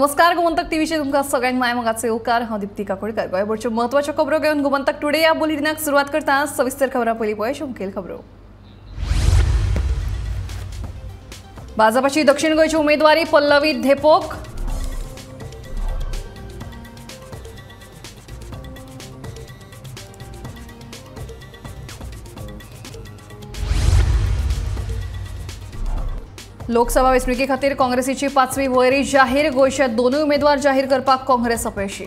नमस्कार, गोमंतक टीव्हीचे तुमकां सगळ्यांक माय मोगाचो येवकार। हांव दीप्ती काकोडकर। गोंयभरच्यो म्हत्वाच्यो खबरो घेवन गोमंतक टुडे ह्या बुलेटिनाक सुरवात करता। सविस्तर खबरां पयलीं पळय मुखेल खबरो। भाजपाची दक्षिण गोंयची उमेदवारी पल्लवी धेपोक। लोकसभा वेंचणुके खातीर काँग्रेसीची पांचवी वळेरी जाहीर। गोंयचे दोनूय उमेदवार जाहीर करपाक काँग्रेस अपेशी।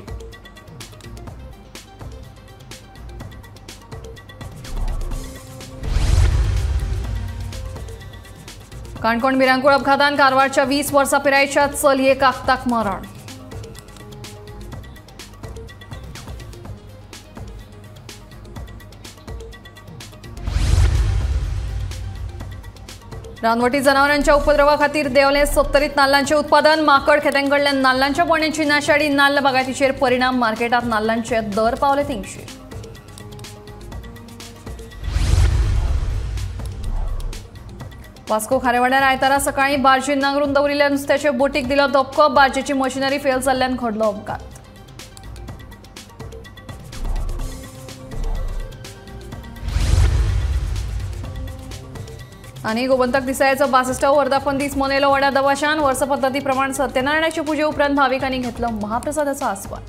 काणकोण मिरांकूळ अपघातान कारवारच्या 20 वर्सां पिरायेच्या चलयेक आखताक मरण। रानवटी जनावरांच्या उपद्रवा खातीर देंवलें 70 नाल्लांचें उत्पादन। माकड खेत्यांकडल्यान नाल्लांच्या बोण्यांची नाशाडी। नाल्ल बागायतीचेर परिणाम। मार्केटांत नाल्लांचे दर पावले 300। वास्को खारेवाड्यार आयतारा सकाळीं बार्जीन नांगरून दवरिल्ल्या नुस्त्याचे बोटीक दिलो धपको। बार्जेची मशिनरी फेल जाल्ल्यान घडलो अपघात। आनी गोमंतक दिसाळ्याचो 62वो वर्धापन दीस मनयलो व्हडा दबाज्यान। वर्स पद्दती प्रमाण सत्यनारायणाचे पुजे उपरांत भाविकांनी घेतलो महाप्रसादाचो आस्वाद।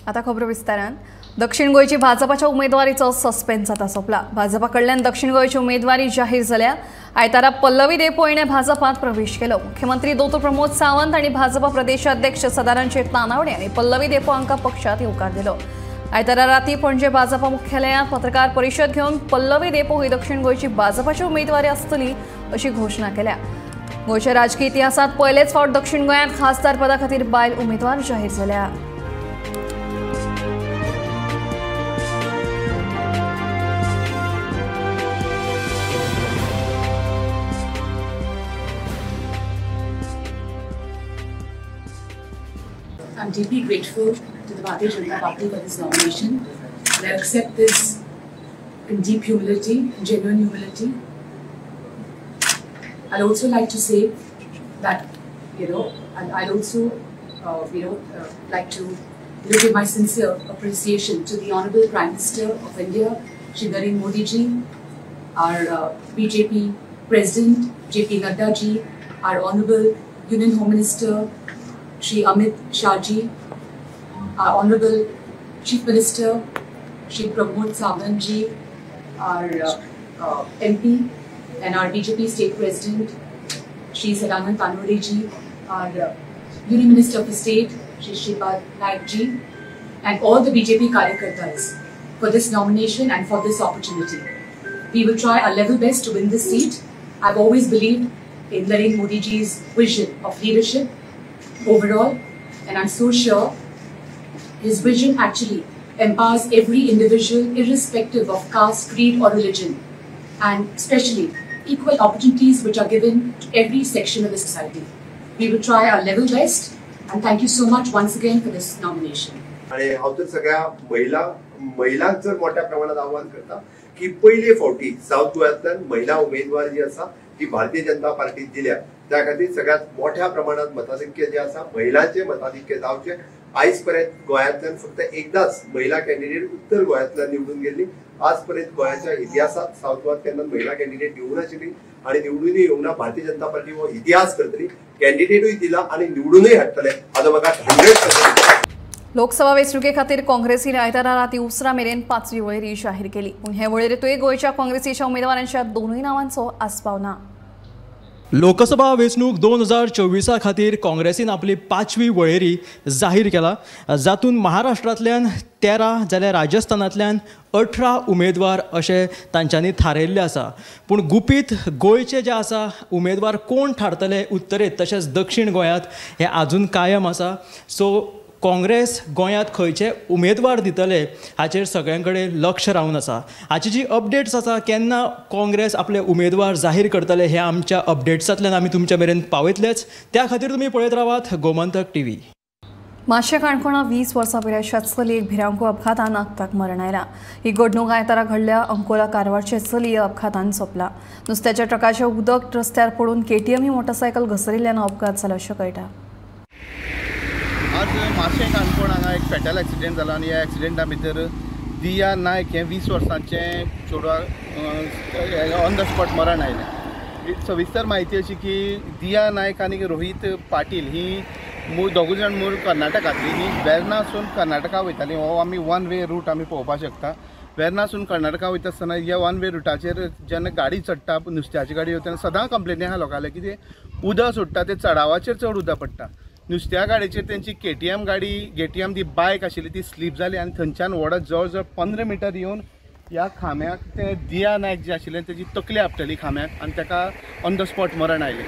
आता खबरो विस्तारान। दक्षिण गोंयची भाजपाच्या उमेदवारीचो सस्पेन्स आतां सोंपला। भाजपा कडल्यान दक्षिण गोंयची उमेदवारी जाहीर जाल्या। आयतारा पल्लवी धेपो हिणें भाजपांत प्रवेश केलो। मुख्यमंत्री दोतोर प्रमोद सावंत आनी भाजपा प्रदेशाध्यक्ष सदानंद शेट तानावडे आनी पल्लवी धेपो हांकां पक्षांत येवकार दिलो। आयतारा राती पणजे भाजपा मुख्यालयांत पत्रकार परिशद घेवन पल्लवी धेपो ही दक्षिण गोंयची भाजपाची उमेदवारी आसतली अशी घोशणा केल्या। गोंयच्या राजकीय इतिहासांत पयलेच फावट दक्षिण गोंयांत खासदार पदा खातीर बायल उमेदवार जाहीर जाल्या। I'm deeply grateful to the Bharatiya Janata Party for this nomination, and I accept this in deep humility, genuine humility. I'd also like to say that, and I'd also, like to give my sincere appreciation to the Honorable Prime Minister of India, Shri Narendra Modi ji, our BJP President J.P. Nadda ji, our Honorable Union Home Minister Shri Amit Shah ji, our Honorable Chief Minister Shri Pramod Sawant ji, our MP and our BJP State President Shri Sadanand Tanwade ji, our Union Minister of the State Shri Shripad Naik ji, and all the BJP Karyakartas for this nomination and for this opportunity. We will try our level best to win this seat. I've always believed in Narendra Modi ji's vision of leadership overall, and I'm so sure his vision actually empowers every individual irrespective of caste, creed or religion, and especially equal opportunities which are given to every section of the society. We will try our level best, and thank you so much once again for this nomination. आणि हांव तर सगळ्या महिलांक जर मोठ्या प्रमाणात आव्हान करता की पयले फावटी सावथ गोव्यांतल्यान महिला उमेदवार जी आसा ती भारतीय जनता पार्टीन दिल्या, त्या खातीर सगळ्यात मोठ्या प्रमाणात मताधिक्य जे आसा महिलांचे मताधिक्य जावचे। आयज पर्यंत गोंयांतल्यान फक्त एकदाच महिला कॅन्डिडेट उत्तर गोंयांतल्यान निवडून गेल्ली। आज पर्यंत गोंयाच्या इतिहासात सावथ गोवात केन्ना महिला कॅन्डिडेट येवंक नाशिल्ली आनी निवडूनय येवंक ना। भारतीय जनता पार्टी हो इतिहास करतली, कॅन्डिडेटूय दिला आनी निवडूनय हाडटले हाजो म्हाका 100%। लोकसभा वेंचणुके खातीर काँग्रेसीन आयतारा राती उसरां मेरेन पांचवी वळेरी जाहीर केली। पूण हे वळेरेंतूय गोंयच्या काँग्रेसीच्या उमेदवारांच्या दोनूय नांवांचो आस्पाव ना। लोकसभा वेंचणूक 2024 खातीर काँग्रेसीन आपली पांचवी वळेरी जाहीर केला, जातून महाराष्ट्रांतल्यान 13 जाल्यार राजस्थानांतल्यान 18 उमेदवार अशें तांच्यांनी थारायिल्लें आसा। पूण गुपीत गोंयचे जे आसा उमेदवार कोण थारतले उत्तरेंत तशेंच दक्षिण गोंयांत हें आजून कायम आसा। सो काँग्रेस गोंयांत खंयचे उमेदवार दितले हाचेर सगळ्यां कडेन लक्ष रावन आसा। हाची जी अपडेट्स आसा केन्ना काँग्रेस आपले उमेदवार जाहीर करतले हे आमच्या अपडेट्सांतल्यान आमी तुमच्या मेरेन पावयतलेच। त्या खातीर तुमी पळयत रावात गोमंतक टीव्ही। माशे काणकोणा 20 वर्सां पिरायेच्या चलयेक भिरांकूळ अपघातान आक्ताक मरण आयला. ही घडणूक आयतारा घडल्या. अंकोला कारवारचे चली अपघातान सोंपला. नुस्त्याच्या ट्रकाचें उदक रस्त्यार पडून केटीएम ही मोटरसायकल घसरिल्ल्यान अपघात जालो अशें कळटा. आज माशे काणकोण हांगा एक फेटल एक्सिडेंट जाला आनी ह्या एक्सिडेंटा भितर दिया नायक हें 20 वर्सांचें चेडवाक ऑन the spot मरण आयलें. सविस्तर म्हायती अशी की दिया नायक आनी रोहीत पाटील ही मूळ दोगूय जाण मूळ कर्नाटकांतली. ही वेर्नासून कर्नाटका वयताली. हो आमी वन वे रूट आमी पळोवपाक शकता. वेर्नासून कर्नाटका वयता आसतना ह्या वन वे रुटाचेर जेन्ना गाडी चडटा, नुस्त्याची गाडी वता तेन्ना सदां कंप्लेनी आहा लोकांले की ते उदक सोडटा, ते चडावाचेर चड उदक पडटा. नुस्त्या गाडयेचेर तेंची केटीएम गाडी, केटीएम ती बायक आशिल्ली ती स्लीप जाली आनी थंयच्यान वडत जवळ जवळ 15 मिटर येवन ह्या खांब्याक ते दिया नायक जे आशिल्ले तेजी तकली आपटली खांब्याक आनी ताका ऑन the spot मरण आयलें.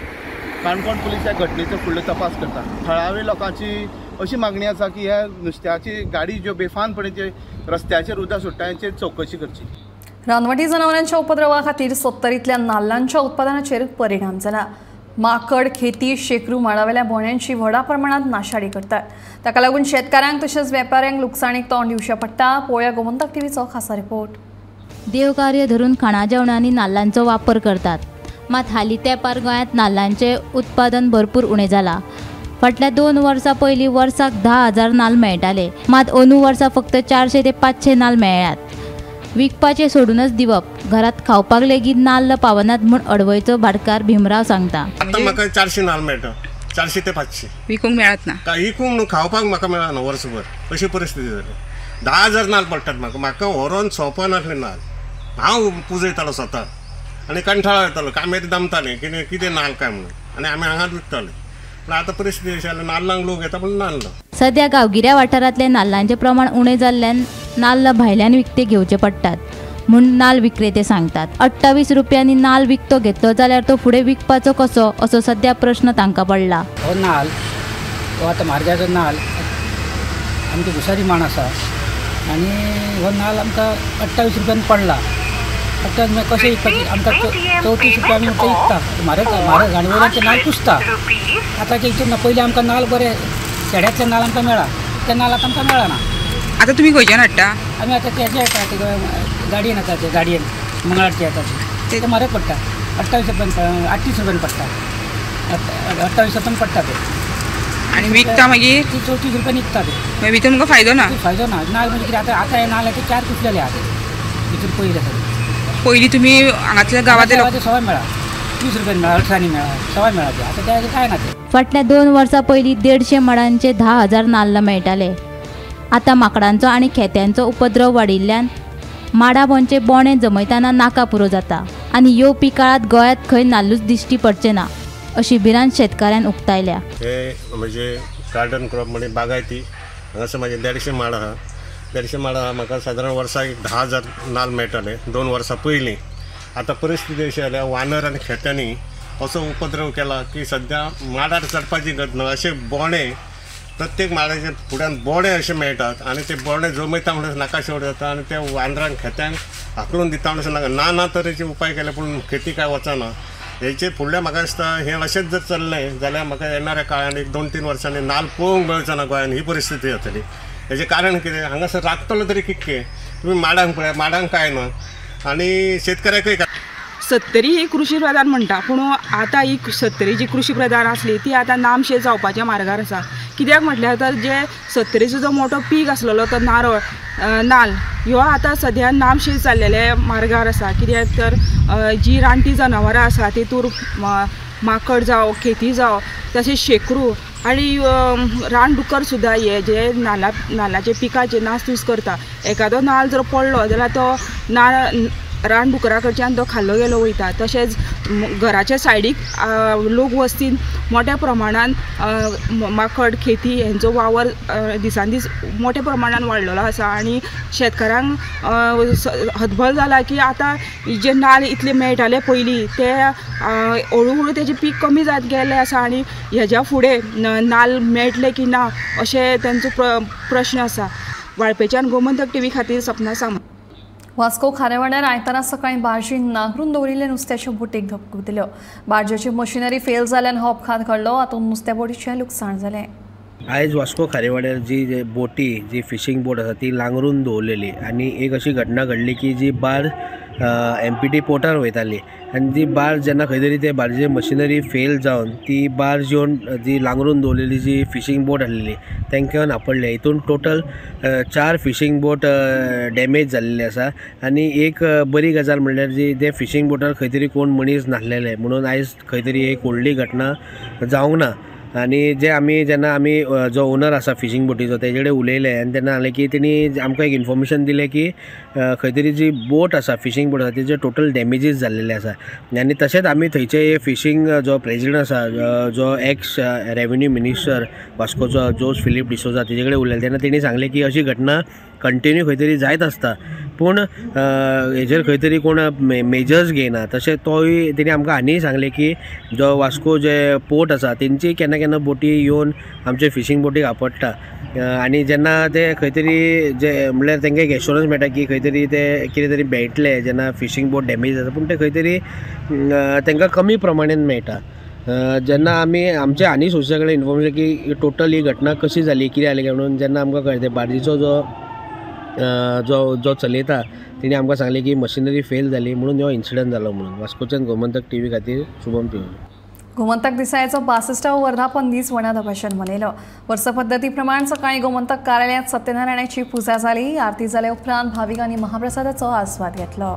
काणकोण पुलीस ह्या घटनेचो फुडलो तपास करता. थळावे लोकांची अशी मागणी आसा की ह्या नुस्त्याची गाडी ज्यो बेफानपणे जे रस्त्याचेर उदक सोडटा हेचेर चवकशी करची. रानवटी जनावरांच्या उपद्रवा खातीर सत्तरींतल्या नाल्लांच्या उत्पादनाचेर परिणाम जाला. माकड खेती शेकरू माळावेल्या बोण्यांची व्हडा प्रमाणात नाशाडी करतात. ताका लागून शेतकारांक तशेंच वेपाऱ्यांक लुकसाणीक तोंड दिवचें पडटा. पळोवया गोमंतक टीव्हीचो खासा रिपोर्ट. देवकार्य धरून खाणा जेवणांनी नाल्लांचो वापर करतात. मात हालीं तेंपार गोंयांत नाल्लांचें उत्पादन भरपूर उणें जालां. फाटल्या 2 वर्सां पयलीं वर्साक 10,000 नाल्ल मेळटाले, मात अंदू वर्सा फक्त 400 ते 500 नाल्ल मेळ्ळ्यात. विकपाचें सोडूनच दिवप, घरांत खावपाक लेगीत नाल्ल पावनात म्हूण अडवयचो भाटकार भीमराव सांगता. आतां म्हाका 400 नाल्ल मेळटा, 400 ते 500 विकूंक मेळत ना. काय विकूंक न्हू, खावपाक म्हाका मेळना वर्सभर, अशी परिस्थिती जाली. 10,000 नाल्ल पडटात म्हाका, म्हाका व्हरोन सोंपनासले नाल्ल. हांव पुजयतालो स्वता आनी कंठाळो येतालो, कामेरी दमताले कितें कितें नाल्ल काय म्हणून, आनी आमी हांगाच विकताले. पूण आतां परिस्थिती अशी जाल्या, नाल्लांक लोक येता पूण नाल्ल. सद्या गांवगिऱ्या वाठारांतले नाल्लांचें प्रमाण उणें जाल्ल्यान नाल्ल भायल्यान विकते घेवचे पडटात म्हूण नाल्ल विक्रेते सांगतात. 28 रुपयांनी नाल्ल विकतो घेतलो जाल्यार तो फुडें विकपाचो कसो असो सद्या प्रश्न तांकां पडला. हो नाल्ल हो आतां म्हारग्याचो नाल्ल आमची घुसारी माण आसा आनी हो नाल्ल आमकां 28 रुपयांनी पडला. 28 कशें विकपाचें आमकां 34 रुपया आमी विकता. म्हारग म्हारग गाडयेवयल्यान ते नाल्ल कुसता. आतांचे हितून ना, पयलीं आमकां नाल्ल बरे चेड्यातले नाल्ल आमकां मेळ्ळा, ते नाल्ल आतां आमकां मेळना. आतां तुमी खंयच्यान हाडटा? आमी आतां तेजे येता, ते गाडयेन येता, ते गाडयेन मंगळारचे येता, ते म्हारग पडटा. 28 रुपयान 38 रुपयान पडटा, 28 रुपयान पडटा ते. आनी विकता मागीर ती 34 रुपयान विकता ते. मागीर भितर तुमकां फायदो ना? फायदो ना. नाल्ल म्हणजे कितें आतां आतां हे नाल्ल ते 4 कुसलेले आहा ते भितर पयलीं आसा. पयलीं तुमी हांगांतल्या गांवांतले सवाय मेळ्ळा, 30 रुपयान मेळ्ळा, अठरांनी मेळ्ळा, सवाय मेळ्ळा ते. आतां ते कांय ना ते. फाटल्या 2 वर्सां पयलीं 150 मडांचे 10,000 नाल्ल मेळटाले. आतां माकडांचो आनी खेत्यांचो उपद्रव वाडिल्ल्यान माडा बोंचे बोणे जमयतना नाका पुरो जाता आनी येवपी काळांत गोंयांत खंय नाल्लूच दिश्टी पडचे ना अशी भिरांत शेतकाऱ्यान उक्तायल्या. हे म्हणजे गार्डन क्रॉप म्हणजे बागायती हांगासर म्हाजे 150 माड आहा. 150 माड आहा, म्हाका सादारण वर्साक 10,000 नाल्ल मेळटाले 2 वर्सां पयलीं. आतां परिस्थिती अशी जाल्या, वानर आनी खेत्यांनी असो उपद्रव केला की सद्या माडार चडपाची गत ना. अशे बोणे प्रत्येक माडाचे फुड्यान बोणे अशे मेळटात आनी ते बोणे जमयता म्हणून नाका शेवट जाता आनी ते वानरांक खेत्यांक हाकलून दिता म्हणून नाका ना ना तरेचे उपाय केले पूण खेती काय वचना. हेचे फुडल्या म्हाका दिसता हें अशेंच जर चल्लें जाल्यार म्हाका येणाऱ्या काळान 1 2 3 वर्सांनी नाल्ल पळोवंक मेळचो ना गोंयान, ही परिस्थिती जातली. हेचें कारण कितें, हांगासर राखतलो तरी कितके तुमी माडांक पळया, माडांक कांय ना आनी शेतकऱ्याकय. सत्तरी ही कृशी प्रधान म्हणटा, पूण आतां ही सत्तरी जी कृशी प्रधान आसली ती आतां नामशेष जावपाच्या मार्गार आसा. कित्याक म्हटल्यार तर जे सत्तरीचो जो मोठो पीक आसलेलो तो नारळ नाल्ल ह्यो आतां सद्या नामशेष जाल्लेल्या मार्गार आसा. कित्याक तर जी रानटी जनावरां आसा तितूर माकड जावं, खेती जावं, तशेंच शेकरू आनी रानडुकर सुद्दां हे जे नाल्लाचे पिकाचे नासधूस करता. एखादो नाल्ल जर पडलो जाल्यार तो नाल्ल रानडुकरा कडच्यान तो खाल्लो गेलो वयता. तशेंच घराच्या सायडीक लोक वस्तीन मोठ्या प्रमाणान माकड खेती हेंचो वावर दिसान दीस मोठ्या प्रमाणान वाडलेलो आसा आनी शेतकारांक हतबल जाला की आतां जे नाल्ल इतले मेळटाले पयलीं ते हळू हळू तेजें पीक कमी जायत गेल्लें आसा आनी हेज्या फुडें नाल्ल मेळटले की ना अशें तेंचो प्रश्न आसा. वाळपेच्यान गोमंतक टीव्ही खातीर सपना सामंत. वास्को खारेवाड्यार आयतारा सकाळी बार्जीन नांगरून दवरिल्ले नुस्त्याचे बोटीक धपको दिल्यो. बार्जेची मशिनरी फेल जाल्ल्यान हो अपघात घडलो. हातूंत नुस्त्या बोटीचें लुकसाण जालें. आयज वास्को खारेवाड्यार जी बोटी जी फिशींग बोट आसा ती लांगरून दवरलेली आनी एक अशी घटना घडली की जी बार एमपीटी पोर्टार वयताली आनी ती बार जेन्ना खंय तरी ते बार्जीची मशिनरी फेल जावन ती बार्ज येवन जी लांगरून दवरलेली जी फिशींग बोट आसलेली तांकां येवन आपडले. हितून टोटल 4 फिशींग बोट डॅमेज जाल्लेली आसा आनी एक बरी गजाल म्हणल्यार जी ते फिशींग बोटार खंय तरी कोण मनीस नासलेले म्हणून आयज खंय तरी एक व्हडली घटना जावंक ना. आनी जे आमी जेन्ना आमी जो ओनर आसा फिशींग बोटीचो तेजे कडेन उलयले आनी तेन्ना सांगलें की तेणी आमकां एक इन्फॉर्मेशन दिलें की खंय तरी जी बोट आसा फिशींग बोट आसा तेजे टोटल डॅमेजीस जाल्लेले आसा. आनी तशेंच आमी थंयचे फिशींग जो प्रेजिडंट आसा जो एक्स रेवेन्यू मिनिस्टर वास्कोचो जोस फिलीप डिसोजा तेजे कडेन उलयले तेन्ना तेणी सांगलें की अशी घटना कंटिन्यू खंय तरी जायत आसता पूण हेजेर खंय तरी कोण मेजर्स घेयना. तशें तोय तेणी आमकां आनीय सांगलें की जो वास्को जे पोर्ट आसा तेंची केन्ना केन्ना बोटी येवन आमचे फिशींग बोटीक आपडटा आनी जेन्ना ते खंय तरी जे म्हणल्यार तांकां एक एश्योरन्स मेळटा की खंय तरी ते कितें तरी मेळटले जेन्ना फिशींग बोट डॅमेज जाता पूण ते खंय तरी तांकां कमी प्रमाणेन मेळटा. जेन्ना आमी आमचे आनी सोर्सा कडेन इन्फॉर्मेशन की टोटल ही घटना कशी जाली कितें जाली काय म्हणून जेन्ना आमकां कळ्ळें ते बार्जीचो जो जो जो चलयता तेणी आमकां सांगलें की मशिनरी फेल जाली म्हणून हो इन्सिडंट जालो म्हणून. वास्कोच्यान गोमंतक टीव्ही खातीर शुभम पिवळे. गोमंतक दिसाळ्याचो 62वो वर्धापन दीस व्हडा दबाज्यान मनयलो. वर्सपद्दतीप्रमाण सकाळी गोमंतक कार्यालयांत सत्यनारायणाची पुजा जाली. आरती जाल्या उपरांत भाविकांनी महाप्रसादाचो आस्वाद घेतलो.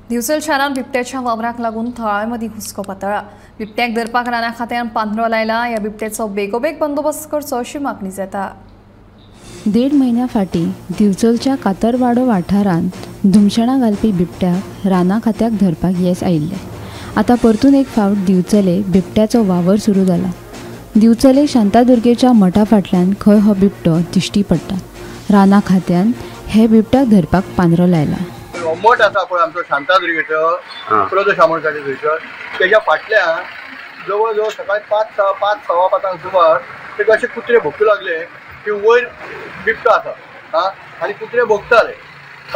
दिवचल शारांत बिबट्याच्या वावराक लागून थळाव्यां हुस्को पातळ्ळा. बिबट्याक धरपाक राना खात्यान पांदरो लायला. ह्या बिबट्याचो बेगोबेग बंदोबस्त करचो अशी मागणी जाता. 1.5 म्हयन्या फाटीं दिवचलच्या कातरवाडो वाठारांत धुमशणां घालपी बिबट्याक राना खात्याक धरपाक येस आयिल्लें. आतां परतून एक फावट दिवचले बिबट्याचो वावर सुरू जाला. दिवचले शांतादुर्गेच्या मठा फाटल्यान खंय हो बिबटो दिश्टी पडटा. राना खात्यान हे बिबट्याक धरपाक पांदरो लायला. मठ आसा पळय आमचो शांतादुर्गेचो प्रदोष आमोणकाराचो थंयसर तेज्या फाटल्यान जवळ जवळ सकाळी 5 सव्वा 5 सुमार ते अशे कुत्रे भोंकूं लागले की वयर बिबटो आसा आं आनी कुत्रे भोंकताले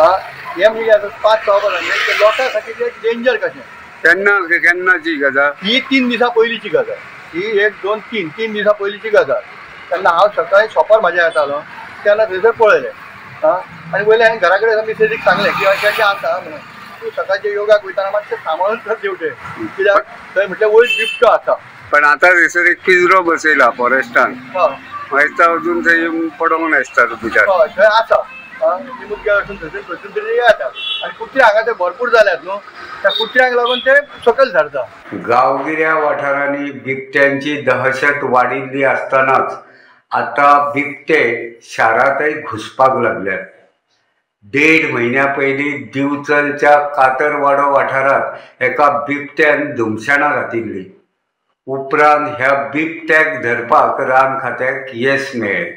आं. हें म्हणजे आतां 5 सव्वा 5 ते लोकां खातीर एक डेंजर कशें. केन्ना केन्नाची गजाल ही? 3 दिसां पयलींची गजाल ही. 1 2 3 दिसां पयलींची गजाल. तेन्ना हांव सकाळी शॉपार म्हाज्या येतालो तेन्ना थंयसर पळयलें आं आनी वयल्यान हांवें घरा कडेन मिसेजीक सांगलें की अशें अशें आसा म्हणून तूं सकाळचें योगाक वयतना मातशें सांबाळून तर देंवचें कित्याक थंय म्हटल्यार वयर बिबटो आसा. पण आतां थंयसर एक पिंजरो बसयला फॉरेस्टान, मागीर अजून थंय पडोंक नासता भितर. हय थंय आसा निमुद्ग्यार वचून थंयसर खंयसून तरी येता आनी कुत्रे हांगा ते भरपूर जाल्यात न्हू, त्या कुत्र्यांक लागून ते सकयल सरता. गांवगिऱ्या वाठारांनी बिबट्यांची दहशत वाडिल्ली आसतनाच आतां बिबटे शारांतय घुसपाक लागल्यात. 1.5 म्हयन्या पयलीं दिवचलच्या कातरवाडो वाठारांत एका बिबट्यान धुमशणां घातिल्ली. उपरांत ह्या बिबट्याक धरपाक रान खात्याक येस मेळ्ळें.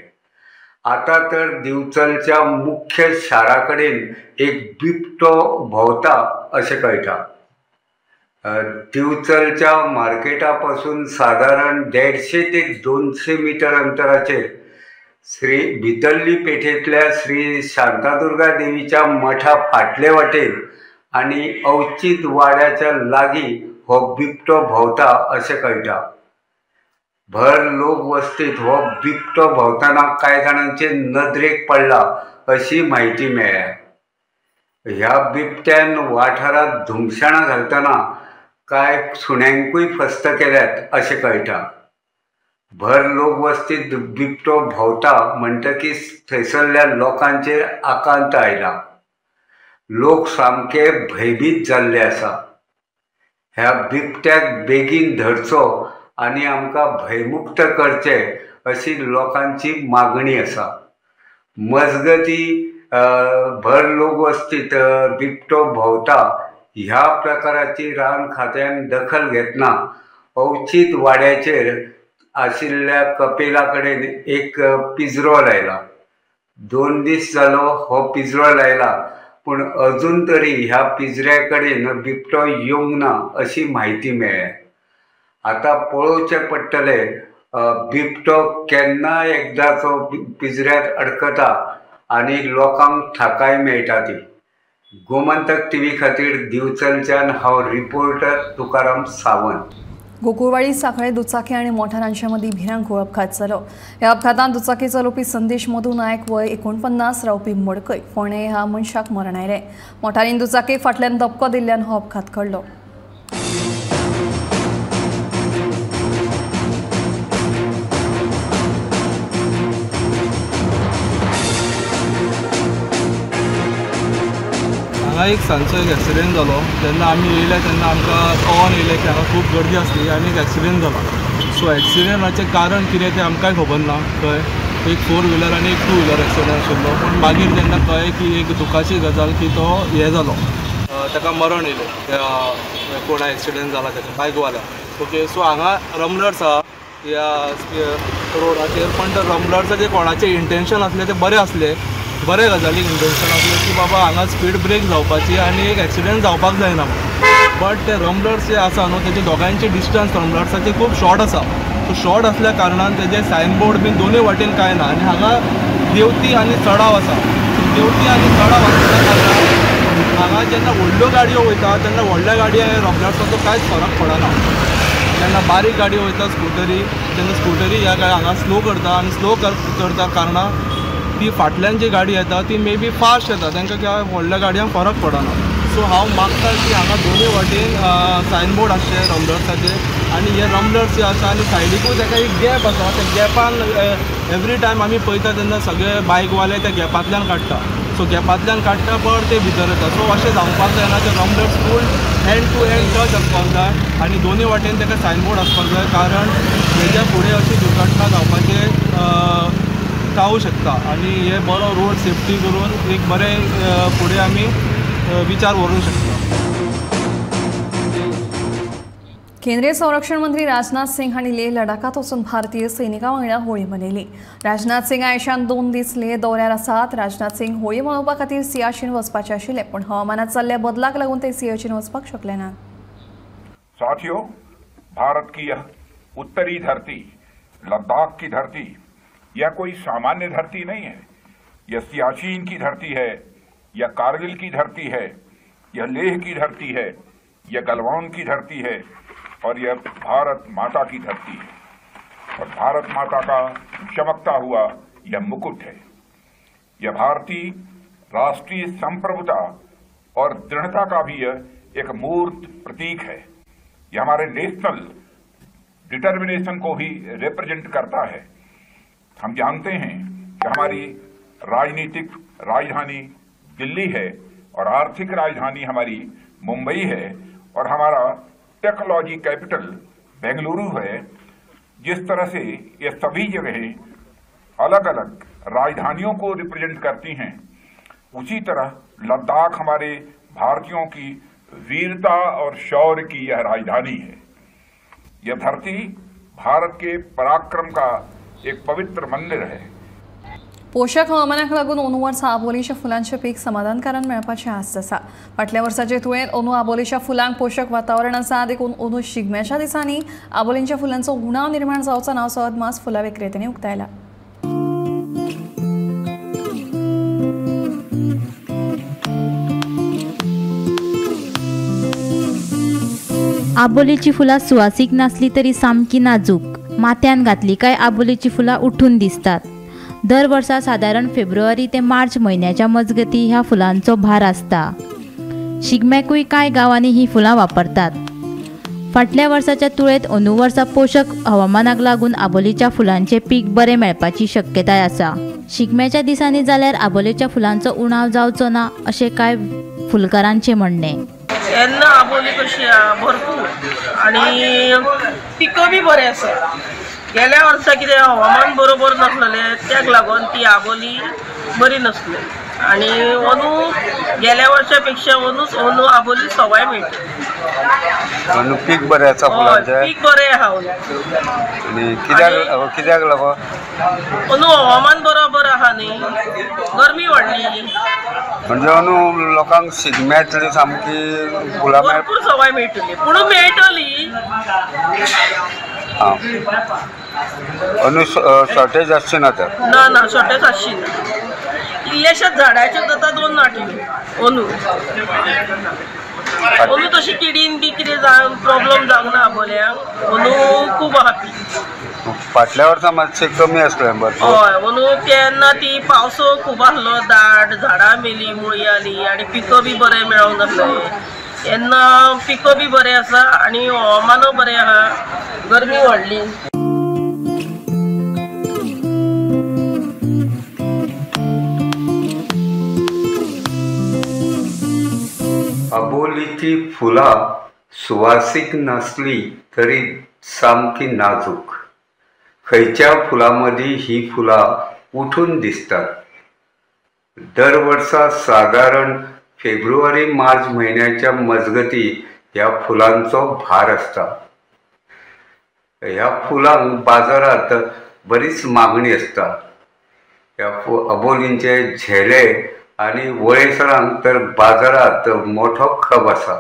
आतां तर दिवचलच्या मुख्य शारा कडेन एक बिबटो भोंवता अशें कळटा. दिवचलच्या मार्केटा पासून सादारण 150 ते 200 मिटर अंतराचेर श्री भितरली पेठेंतल्या श्री शांतादुर्गा देवीच्या मठा फाटले वाटेन आनी अवचीत वाड्याच्या लागीं हो बिबटो भोंवता अशें कळटा. भर लोक वस्तीत हो बिबटो भोंवतना कांय जाणांचे नदरेक पडला अशी म्हायती मेळ्ळ्या. ह्या बिबट्यान वाठारांत धुमशणां घालतना कांय सुण्यांकूय फस्त केल्यात अशें कळटा. भर लोकवस्तीत बिबटो भोंवता म्हणटकीच थंयसरल्या लोकांचेर आकांत आयला. लोक सामके भंयभीत जाल्ले आसा. ह्या बिबट्याक बेगीन धरचो आनी आमकां भंयमुक्त करचे अशी लोकांची मागणी आसा. मजगती भर लोकवस्तीत बिबटो भोंवता ह्या प्रकाराची रान खात्यान दखल घेतना अवचीत वाड्याचेर आशिल्ल्या कपेला कडेन एक पिंजरो लायला. 2 दीस जालो हो पिंजरो लायला, पूण अजून तरी ह्या पिंजऱ्या कडेन बिबटो येवंक ना अशी म्हायती मेळ्ळ्या. आतां पळोवचें पडटलें बिबटो केन्ना एकदाचो पिंजऱ्यांत अडकता आनी लोकांक थाकाय मेळटा ती. गोमंतक टीव्ही खातीर दिवचलच्यान हांव रिपोर्टर तुकाराम सावंत. गोकुळवाडी सांखळे दुचाकी आनी मोटारांच्या मदीं भिरांकूळ अपघात जालो. ह्या अपघातांत दुचाकी चलोवपी संदेश मधू नायक वय 49 रावपी मडकय फोंडें ह्या मनशाक मरण आयलें. मोटारीन दुचाकी फाटल्यान धपको दिल्ल्यान हो अपघात घडलो. हांगा एक सांजचो एक एक्सिडेंट जालो. जेन्ना आमी येयले तेन्ना आमकां कळोन येयलें की हांगा खूब गर्दी आसली आनी एक एक्सिडेंट जालो. सो एक्सिडेंटाचें कारण कितें तें आमकांय खबर ना. थंय एक 4 व्हिलर आनी एक 2 व्हिलर एक्सिडेंट आशिल्लो. पूण मागीर जेन्ना कळ्ळें की एक दुखाची गजाल की तो हें जालो, ताका मरण येयलें त्या कोणा एक्सिडेंट जाला ताका बायकवाल्याक. ओके, सो हांगा रमलर्स आहा ह्या रोडाचेर, पण त्या रमलर्साचें कोणाचें इंटेंशन आसलें तें बरें आसलें, बरे गजालीक इंटेंशन आसलें की बाबा हांगा स्पीड ब्रेक जावपाची आनी एक एक्सिडेंट जावपाक जायना. बट ते रमलर्स जे आसा न्हू तेजे दोगांयचे डिस्टन्स रमलर्साचे खूब शॉर्ट आसा. सो शॉर्ट आसल्या कारणान तेजे सायनबोर्ड बीन दोनूय वाटेन कांय ना आनी हांगा देंवती आनी चडाव आसा. सो देंवती आनी चडाव आसल्या कारणान हांगा जेन्ना व्हडल्यो गाडयो वयता तेन्ना व्हडल्या गाडयांक रमलर्साचो कांयच फरक पडना. जेन्ना बारीक गाडी वयता स्कुटरी तेन्ना स्कुटरी ह्या गाडी हांगा स्लो करता आनी स्लो करता कारणान ती फाटल्यान जी गाडी येता ती मे बी फास्ट येता, तांकां त्या व्हडल्या गाडयांक फरक पडना. सो हांव मागता की हांगा दोनूय वाटेन सायनबोर्ड आसचे रमलर्साचे आनी हे रमलर्स जे आसा आनी सायडीकूय ताका एक गॅप आसा, त्या गॅपान एवरी टायम आमी पळयता तेन्ना सगळे बायकवाले त्या गॅपांतल्यान काडटा. सो गॅपांतल्यान काडटा पण ते भितर येता. सो अशें जावपाक जायना, ते ramblers full hand to hand touch आसपाक जाय आनी दोनूय वाटेन ताका सायनबोर्ड आसपाक जाय, कारण हेज्या फुडें अशी दुर्घटना जावपाचें जावं शकता. आनी हे बरो रोड सेफ्टी करून एक बरें फुडें आमी विचार व्हरूंक शकता. केंद्रीय संरक्षण मंत्री राजनाथ सिंग हांणी लेह लडाखात वचून भारतीय सैनिकां वांगडा होळी मनयली. राजनाथ सिंग आयशान 2 दीस लेह दौऱ्यार आसात. राजनाथ सिंग होळी मनोवपा खातीर सियाचीन वचपाचे आशिल्ले, पूण हवामानात जाल्ल्या बदलाक लागून ते सियाचीन वचपाक शकले ना. साथियों, भारत की यह उत्तरी धरती, लद्दाख की धरती, यह कोई सामान्य धरती नहीं है। यह सियाचीन की धरती है, यह कारगिल की धरती है, यह लेह की धरती है, यह गलवान की धरती है और यह भारत माता की धरती है। और भारत माता का चमकता हुआ यह मुकुट है। यह भारतीय राष्ट्रीय संप्रभुता और दृढ़ता का भी यह एक मूर्त प्रतीक है। यह हमारे नेशनल डिटर्मिनेशन को भी रिप्रेजेंट करता है। हम जानते हैं कि हमारी राजनीतिक राजधानी दिल्ली है और आर्थिक राजधानी हमारी मुंबई है और हमारा टेक्नोलॉजी कैपिटल बेंगलुरु है। जिस तरह से ये सभी जगहें अलग अलग राजधानियों को रिप्रेजेंट करती हैं, उसी तरह लद्दाख हमारे भारतीयों की वीरता और शौर्य की यह राजधानी है। यह धरती भारत के पराक्रम का एक पवित्र मंदिर है। पोशक हवामानाक लागून अंदू वर्सा आबोलीच्या फुलांचें पीक समाधानकारक मेळपाची आस्त आसा. फाटल्या वर्साचे तुळेंत अंदू आबोलीच्या फुलांक पोशक वातावरण आसा, देखून अंदू शिगम्याच्या दिसांनी आबोलींच्या फुलांचो उणाव निर्माण जावचो ना असो अदमास फुलां विक्रेत्यांनी उक्तायला. आबोलीची फुलां सुवासीक नासली तरी सामकी नाजूक. माथ्यान घातली काय आबोलीची फुलां उठून दिसतात. दर वर्सा सादारण फेब्रुवारी ते मार्च म्हयन्याच्या मजगती ह्या फुलांचो भार आसता. शिगम्याकूय कांय गांवांनी ही फुलां वापरतात. फाटल्या वर्साच्या तुळेंत अंदू वर्सा पोशक हवामानाक लागून आबोलीच्या फुलांचें पीक बरें मेळपाची शक्यताय आसा. शिगम्याच्या दिसांनी जाल्यार आबोलेच्या फुलांचो उणाव जावचो ना अशें कांय फुलकारांचें म्हणणें. तेन्ना आबोली कशी आहा भरपूर आनी पिकं बी बरें आसा. गेल्या वर्सा कितें हवामान बरोबर नासलें त्याक लागून ती आबोली बरी नासली आनी अंदू गेल्या वर्सा पेक्षा अंदूच अंदू आबोली सवाय मेळटा. अंदू पीक बरें आसा फुलांचें? पीक बरें आहा अंदू. आनी कित्याक लागून? अंदू हवामान बरोबर आहा न्ही, गरमी वाडली म्हणजे अंदू लोकांक शिगम्यांतली सामकी फुलां भरपूर सवाय मेळटली, पूण मेळटली. आं, अंदू शॉर्टेज आसची ना तर? ना ना, शॉर्टेज आसची ना. इल्ल्याशाच झाडाच्यो जाता 2 नाटयो अंदू. अंदू तशी किडीन बी कितें प्रॉब्लम जावंक ना आबोल्यांक. अंदू खूब आहा पीक. फाटल्या वर्सा मातशें कमी आसलें भरपूर. हय, अंदू तेन्ना ती पावस खूब आसलो दाट, झाडां मेली, मुळी आली आनी पिकं बी बरें मेळोंक नासलें. तेन्ना पिकं बी बरें आसा आनी हवामानूय बरें आहा, गरमी वाडली. आबोलीची फुलां सुवासीक नासली तरी सामकी नाजूक. खंयच्या फुलां मदीं ही फुलां उठून दिसतात. दर वर्सा सादारण फेब्रुवारी मार्च म्हयन्याच्या मजगती ह्या फुलांचो भार आसता. ह्या फुलांक बाजारांत बरीच मागणी आसता. ह्या आबोलींचे झेले आनी वळेसरांक तर बाजारांत मोठो खप आसा.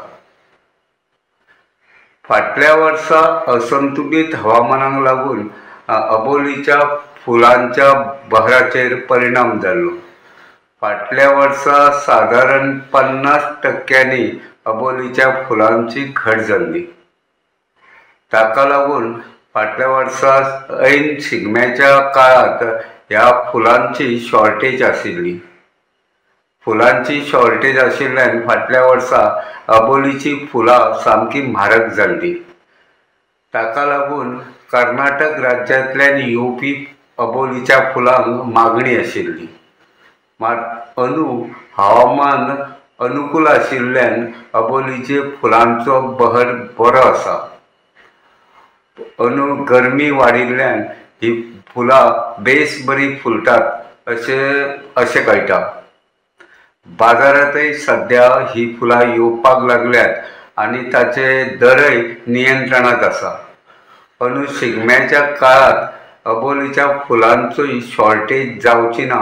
फाटल्या वर्सा असंतुलीत हवामानाक लागून आबोलीच्या फुलांच्या बहराचेर परिणाम जाल्लो. फाटल्या वर्सा सादारण 50% आबोलीच्या फुलांची घट जाल्ली. ताका लागून फाटल्या वर्सा ऐन शिगम्याच्या काळांत ह्या फुलांची शॉर्टेज आशिल्ली. फुलांची शॉर्टेज आशिल्ल्यान फाटल्या वर्सा आबोलीची फुलां सामकी म्हारग जाल्ली. ताका लागून कर्नाटक राज्यांतल्यान येवपी आबोलीच्या फुलांक मागणी आशिल्ली. मात अंदू हवामान अनुकूल आशिल्ल्यान आबोलीचे फुलांचो बहर बरो आसा. अंदू गरमी वाडिल्ल्यान ही फुलां बेस बरी फुलतात अशें कळटा. बाजारांतय सद्या ही फुलां येवपाक लागल्यात आनी ताचे दरय नियंत्रणांत आसा. अंदू शिगम्याच्या काळांत आबोलीच्या फुलांचोय शॉर्टेज जावची ना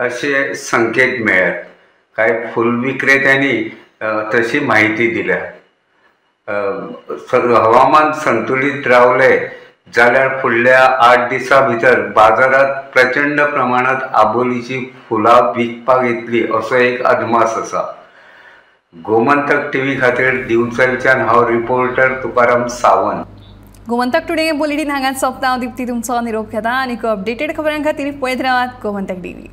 अशे संकेत मेळ्ळ्यात. कांय फूल विक्रेत्यांनी तशी म्हायती दिल्या. हवामान संतुलीत रावलें जाल्यार फुडल्या 8 दिसां भितर बाजारांत प्रचंड प्रमाणांत आबोलीची फुलां विकपाक येतली असो एक अदमास आसा. गोमंतक टीव्ही खातीर दिवचलच्यान हांव reporter Tukaram Sawant. Gomantak today bulletin हांगाच सोंपता. हांव दीप्ती तुमचो निरोप घेता आनी अपडेटेड खबरां खातीर पळयत रावात गोमंतक टीव्ही.